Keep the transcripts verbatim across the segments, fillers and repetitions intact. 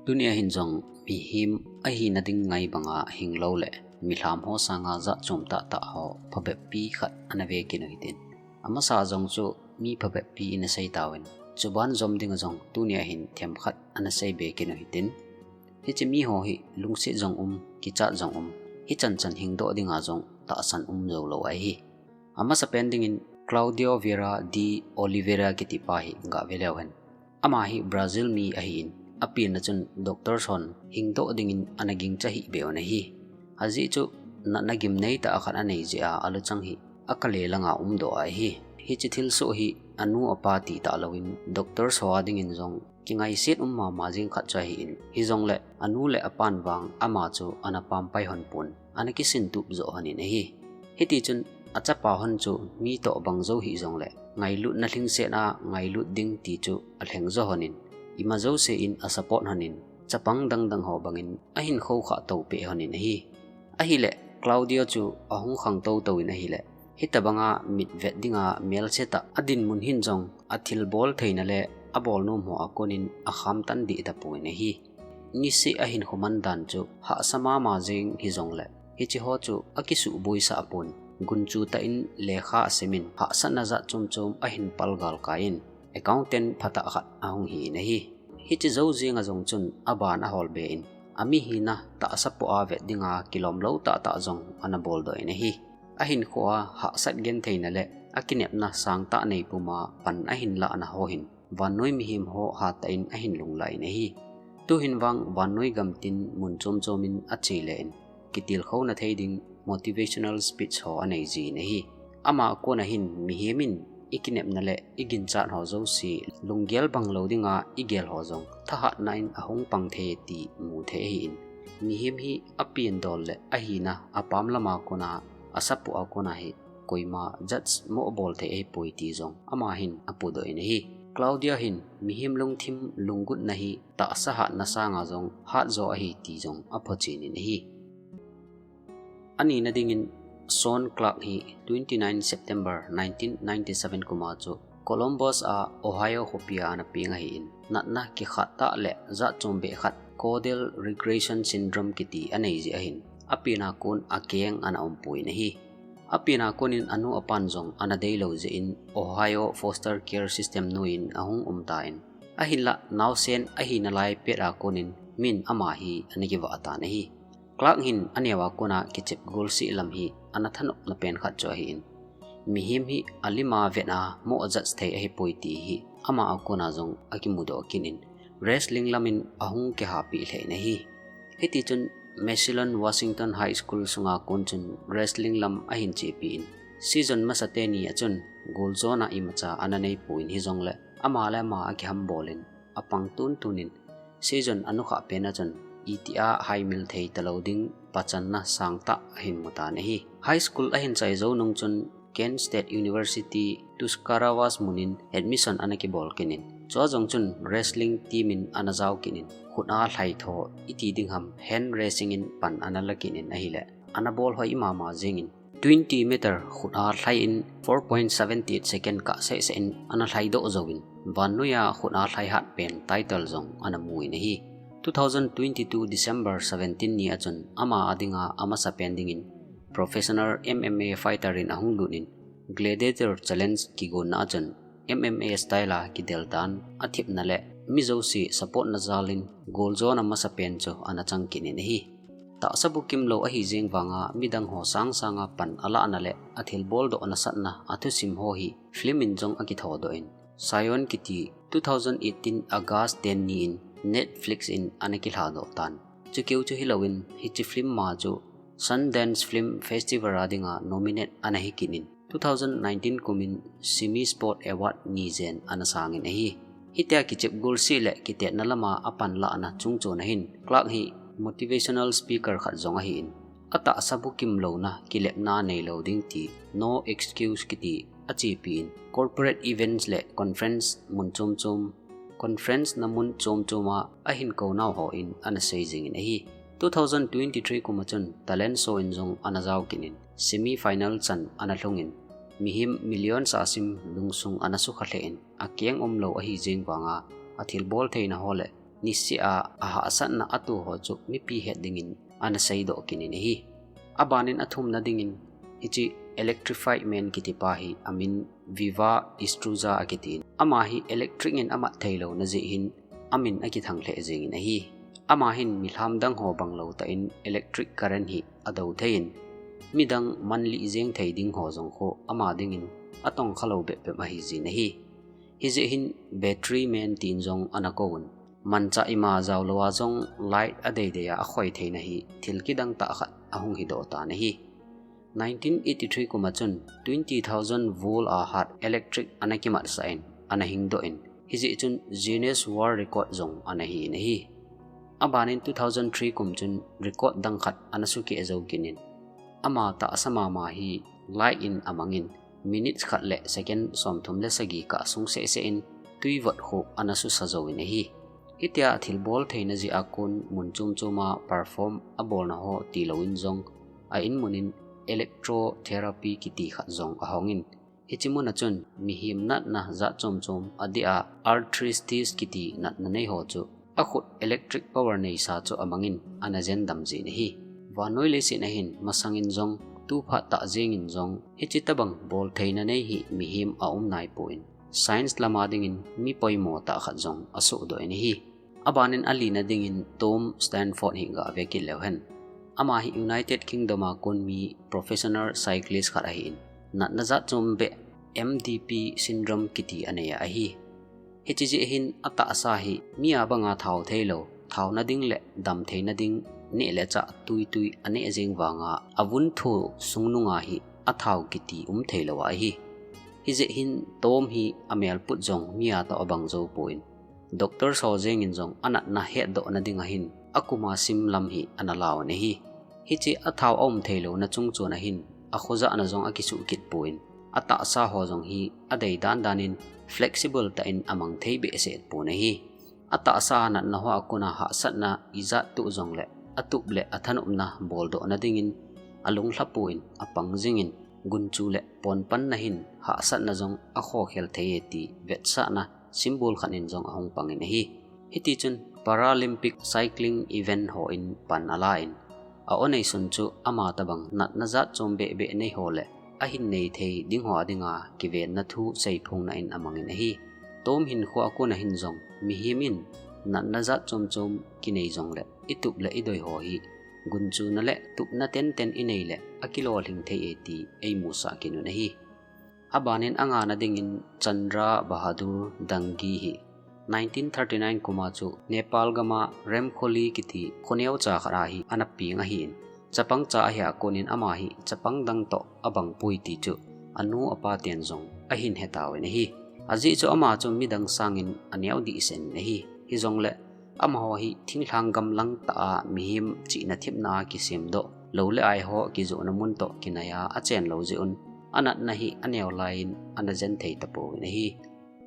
Tunia hin jong mihem ahina ding ngai banga hinglou le milham ho sanga jat chom tahtah ho phabeppi khat ana ve kit u hitin. Amasa jong chu mi phabeppi ina sei tauvin, chuban jom dinga jong tunia hin themkhat ana sei be kit u hitin. Hiche mi ho hi lungset jong um, kichat jong um, hichan chan hingdoh dinga jong tahsan um jou lou ahi. Amasapen dingin Claudio Vieira de Oliveira kiti pa hi gah ve leu hen. Ama hi Brazil mi ahin, apina chun doctor hon hingdoh dingin ana gingcha hih be un ahi. Ajeh chu natna gimnei tah khat anei jeh a aluchang hi akale langa umdoh ahi. Hiche thilsoh hi anu apa ti talouvin doctor ho a dingin jong kingaiset um mama jing khat chu ahin, hijongle anu le apan vang ama chu ana pampai hon pon, ana kisintup jo honin ahi. Hitichun achapa hon chu mi toh bang jou hih jongle ngailutna lhingset a ngailut ding ti chu alheng jo honin, ima jouse in asupport honin, chapang dangdang ho bangin ahin khoukhah tou peh honin ahi. Ahile Claudio chu ahung khangtou touvin ahile, hitabanga mitvet dinga melsetah adinmun hin jong athilbol theina le abolnom ho a konin akham tan deh tapon ahi. Niseh ahinkho man dan chu hahsa mama jeng hijongle, hiche ho chu akisuhboisah pon, gunchu tah in lekha asimin, hahsatna jat chom chom ahin palgal kaiyin, accountant phatah khat ahung hin ahi. Hiche jou jenga jong chun aban ahol be in, amihina tahsa poh a vet dinga kilomlou tahtah jong ana boldoh in ahi. Ahinkhoa hahsat gentheina le akinepna sangtah nei puma pan ahin lahna ho hin vannoi mihem ho hatah in ahin lunglah in ahi. Tuhin vang vannoi gamtin mun chom chom in ache le in, kitilkhouna thei ding motivational speech ho anei jin ahi. Ama a kona hin mihem in ikinepna le iginchat ho jouse lunggel banglou dinga igel ho jong thahatna in ahung pang thei ti mu thei ahin, mihem hi apendol le ahina apam lama kona, asapoh a kona hi koima judge moh bol thei ahipoi ti jong ama hin apudoh in ahi. Claudio hin mihem lungthim lunggutna hi tahsa hatna sanga jong hat jo ahi ti jong aphochen in ahi. Anina dingin Shawn Clark hi twenty nine September nineteen ninety seven kuma chu Columbus a Ohio khopia ana peng ahin, natna kikhat tah le jat chom beh khat, caudal regression syndrome kiti anei jeh ahin, apena kon akeng ana umpon ahi. Apena konin anu apan jong ana deilou jeh in Ohio foster care system noiyin ahung umtan, ahinlah naosen ahina lai pet a konin min ama hi ana kivah tan ahi. Clark hin aneo a kona kichep golseh lam hi ana thanopna pen khat chu ahin, mihem hi alima vet a moh judge thei ahipoi ti hi ama a kona jong akimudoh kit in, wrestling lamin ahung kihapeh lheh in ahi. Hitichun Massillon Washington High School sunga kon chun wrestling lam ahin chepi in, season masa teni a chun goljona imacha ana neipouvin hijongle, ama le ama akihambol in apang tuntunin, season anukhah pen a chun itia haimil thei talou ding pachanna sangtah ahin mutan ahi. High school ahin chai jou nung chun Kent State University Tuscarawas munin admission ana kibol kit in, chua jong chun wrestling team in ana jao kit in, khut a lhaitho iti ding ham, hand raising in pan ana la kit in ahile, ana bol hoi mama jengin, twenty meter khut a lhai in four point seven eight second kah sehseh in ana lhaidoh jouvin, vannoiya khut a lhai hat pen title jong ana mun ahi. Two thousand twenty-two December seventeen ni a chun ama a dinga amasapen dingin professional M M A fighter in ahung lut in, Gladiator Challenge kigonna a chun M M A style a kidel dan athepna le mi jouse support na jalin goljona masapen chu ana chang kit in ahi. Tahsa bukim lou ahi jeng vanga midang ho sangsanga pan alahna le athilboldoh nasatna athusim ho hi film in jong akithodoh in, Zion kiti two thousand eighteen August ten ni in Netflix in ana kilhadoh tan. Chukeu chu hilouvin hiche film ma chu Sundance Film Festival a dinga nominate ana hi kit in, two thousand nineteen kumin Semi Sport Award ni jen ana sangin ahi. Hitia kichep golseh le kitetna lama apan lahna chungchona hin Clark hi motivational speaker khat jong ahin, atahsa bukim louna kilepna neilou ding ti, no excuse kiti achepi in, corporate events le conference mun chom chom, conference na mun chom chom a ahin kou nau hon ana sei jingin ahi. Two thousand twenty-three kuma chun talent show in jong ana jao kit in, semi final chan ana lhungin, mihem million sa sim lungsung ana sukha lheh in, akeng umlou ahi jeng vanga athilbol theina ho le niseh a ahahsatna atoh ho chu mipi het dingin ana seidoh kit in ahi. Abanin athumna dingin hiche Electrified Man kitipa hi amin Viva Estruza akitin. Ama hi electric in amat theilouna jeh hin amin akithang lheh jengin ahi. Ama hin milham dang ho banglou tah in electric current hi adou thei in, midang manlih jeng thei ding ho jong khu ama dingin atongkha lou bep bep ahi jin ahi. Hijeh hin Battery Man tin jong ana kouvin. Manchah ima jaolou a jong light adeidei a akhoi theina hi thil kidang tah khat ahung hidoh tan ahi. Nineteen eighty-three kum a chun twenty thousand volt a hat electric ana kimatsah in, ana hingdoh in, hijeh chun Guinness World Record jong ana hi in ahi. Abanin two thousand three kum chun record dang khat ana sukeh jou kit in. Ama tahsa mama hi light in amangin, minutes khat le second somthum le sagi kah sung seh seh in twi vot khu ana susa jouvin ahi. Hitia thilbol theina jeh a kon mun chom chom a perform abolna ho tilou in jong a in mun in electrotherapy kiti khat jong ahongin, hiche mun a chun mihem natna jat chom chom adeh a arthritis kiti natna nei ho chu akhut electric power neisa chu amangin ana jen dam jin ahi. Vannoi leiset a hin masangin jong tuphat tah jengin jong hiche tabang bol theina nei hi mihem aum naipon, science lama dingin mi poimo tah khat jong asohdoh in ahi. Abanin alina dingin Tom Stanford hi gah ve kit leu hen. Ama hi United Kingdom a kon mi professional cyclist khat ahin, natna jat chom beh M D P syndrome kiti anei a ahi. Hiche jeh hin atahsa hi mi a banga thao theilou, thaona ding le dam theina ding neh le chah tui tui aneh jeng vanga avun thu sungnung a hi athao kiti um theilou ahi. Hijeh hin Tom hi amel put jong mi a toh abang jou pon, doctor ho jengin jong anatna hetdohna ding a hin akum a sim lam hi ana lauvin ahi. Hiche athao aum theilouna chung chon a hin akhojahna jong akisuh kit pon, atahsa ho jong hi adei dan dan in flexible tah in amang thei behseh pon ahi. Atahsa natna hoa kon a hahsatna ijat toh jongle atup le athanopna boldohna dingin alunglha pon apang jingin, gunchu le ponpanna hin hahsatna jong akhokhel thei e ti vetsahna symbol khat in jong ahung pangin ahi. Hitichun Paralympic cycling event hon pan alan, a-o neisun chu ama tabang natna jat chom beh beh nei ho le ahin nei thei ding ho a dinga kivenna thu seiphongna in amangin ahi. Tom hinkho a kon a hin jong mihem in natna jat chom chom kinei jongle itup le idoi ho hi gunchuna le tupna tenten inei le akilolhing thei e ti eimusah kit un ahi. Abanin angana dingin Chandra Bahadur Dangi hi nineteen thirty-nine kum a chu Nepal gam a Remkholi kiti kho neocha khat a hi ana peng ahin, chapang cha ahi a kon in ama hi chapang dang toh abang poi ti chu anu apa ten jong ahin hetauvin ahi. Ajeh chu ama chu midang sangin aneo dehset in ahi. Hijongle amaho hi thinglhang gamlang tah a mihem chihna thepna a kisemdoh, lou le ai ho kijohna mun toh kinai a achen lou jeh un, anatna hi aneo lai in ana jen thei tapouvin ahi.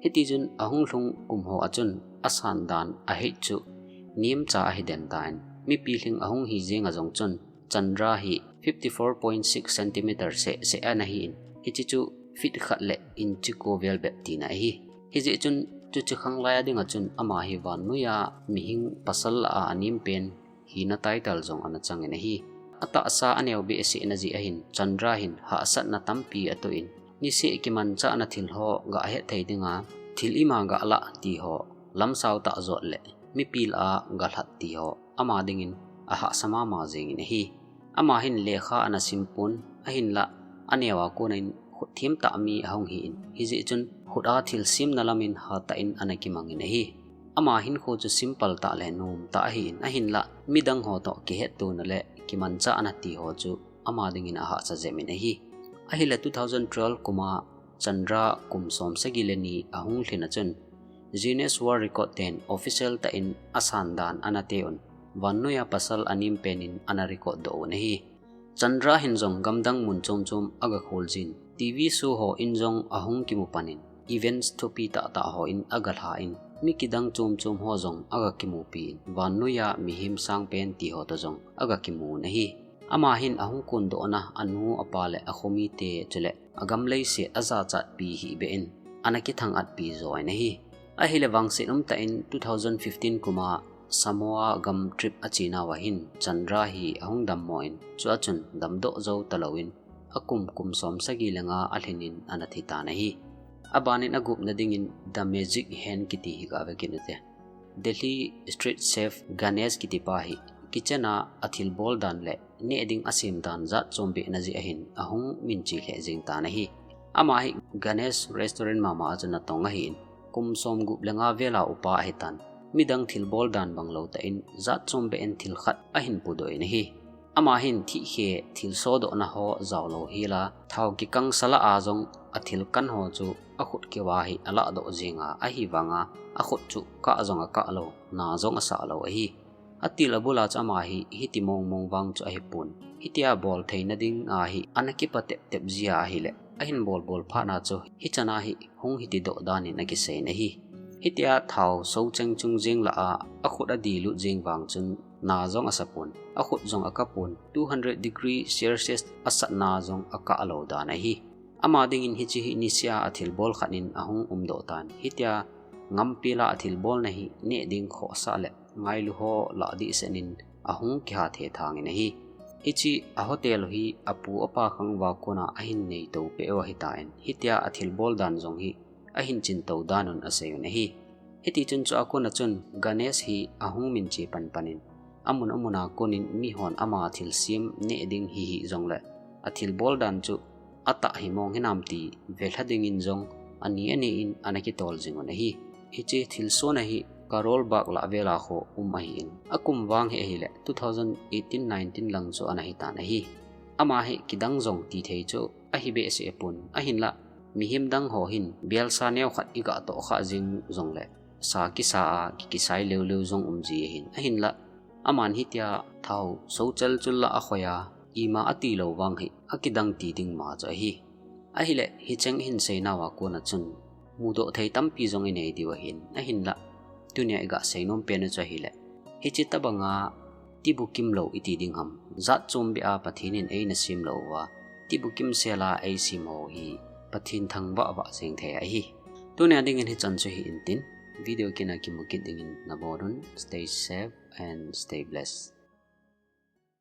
Hitichun ahung lhung kum ho a chun asan dan ahi chu nemcha ahi den tan, mipi lhing ahung hi jeng a jong chun Chandra hi fifty-four point six centimeter seh seh ana hin, hiche chu feet khat le inch ko vel bep tina ahi. Hijeh chun chuche khanglai a dinga chun ama hi vannoi a mihing pasal lah a anem pen hina title jong ana changin ahi. Atahsa aneo behsehna jeh a hin Chandra hin hahsatna tampi atoh in, niseh kimanchahna thil ho gah het thei dinga thil ima gah lah ti ho, lamsao tah jot le mipi lah a galhat ti ho ama dingin ahahsa mama jengin ahi. Ama hin lekha ana simpon, ahinlah aneo a kon in khut them tah mi ahung hin, hijeh chun khut a thil semna lam in hatah in ana kimangin ahi. Ama hinkho chu simple tah le nom tah ahin, ahinlah midang ho toh kihettona le kimanchahna ti ho chu ama dingin ahahsa jep in ahi. Ahile two thousand twelve kum a Chandra kum som sagi le ni ahung lhin a chun Guinness World Record ten official tah in asan dan ana teuvin, vannoi a pasal anem pen in ana record doh un ahi. Chandra hin jong gamdang mun chom chom aga khol jin, T V show ho in jong ahung kimu pan in, events thupi tah tah ho in aga lha in, mi kidang chom chom ho jong aga kimupi in, vannoi a mihem sang pen ti ho toh jong aga kimu un ahi. Ama hin ahung kondohna anu apa le akhomite chule agam leiset ajachatpi hih beh in ana kithang-atpi jo in ahi. Ahile vangset umtah in two thousand fifteen kum a Samoa gam trip a chena uva hin Chandra hi ahung dammo in, chua chun damdoh jou talou in, akum kum som sagi le nga alhin in ana thi tan ahi. Aban in agupna dingin The Magic Hand kiti hi gave kit ute. Delhi street chef Ganesh kiti pa hi kitchen a athil bol dan le neh ding asem dan jat chom behna jeh ahin ahung minche lheh jeng tan ahi. Ama hi Ganesh Restaurant mama a chun atong ahin, kum som gup le nga vel a upa ahi tan. Midang thil bol dan bang lou tah in jat chom beh in thil khat ahin pudoh in ahi. Ama hin thihkhe thil sodohna ho jao lou hel a, thao kikang sa lah a jong athil kan ho chu akhut keu a hi alah doh jeng a, ahivang a akhut chu kah jong akah lou, na jong asah lou ahi. Atil abul a chu ama hi hiti mong mong vang chu ahipon. Hitia bol theina ding a hi ana kipa tep tep jia ahile, ahin bol bol phat na chu hichan a hi hung hiti doh dan in akisei in ahi. Hitia thao so cheng chung jeng lah a, akhut adilut jeng vang chun na jong asapon, akhut jong akapon, two hundred degree Celsius asatna jong akah lou dan ahi. Ama dingin hiche hi nisea athil bol khat in ahung umdoh tan. Hitia ngampi la athil bolna hi neh ding khohsah le ngailu ho lah dihset in ahung kiha thethang in ahi. Hiche a hotel hi apu apa khang uva kona ahin nei to peh u ahitan. Hitia athil bol dan jong hi ahin chin to dan un asei un ahi. Hiti chun chu a kona chun Ganesh hi ahung minche pan pan in, amun amun a kon in mihon ama thil sem neh ding hi hih jongle, athil bol dan chu atah hi mong hinam ti velha dingin jong ani ani in ana kitol jing un ahi. Hiche thilsoh na hi crore bak lah vel a kho um ahin, akum vang hi ahile two thousand eighteen nineteen lang chu ana hitan ahi. Ama hi kidang jong ti thei chu ahi behseh pon, ahinla mihem dang ho hin belsa neo khat iga toh kha jing jongle, sa kisa a kikisai leu leu jong um ji ahin, ahinla aman hitia thao so chel chul la akhoi a, ima ati lou vang hi akidang ti ding ma chu ahi. Ahile hicheng hin seinau a kona chun mudoh thei tampi jong inei diu ahin, ahinla tunia iga seinom pen u chu ahile, hiche tabang a tibukim lou iti ding ham, jat chom beh a Pathen in eina sem lou uva, tibukim sel a eisem ho hi Pathen thangvah vah jeng thei ahi. Tunia dingin hichan chu hi intin, video kit a kimu kit dingin nabonun, stay safe and stay blessed.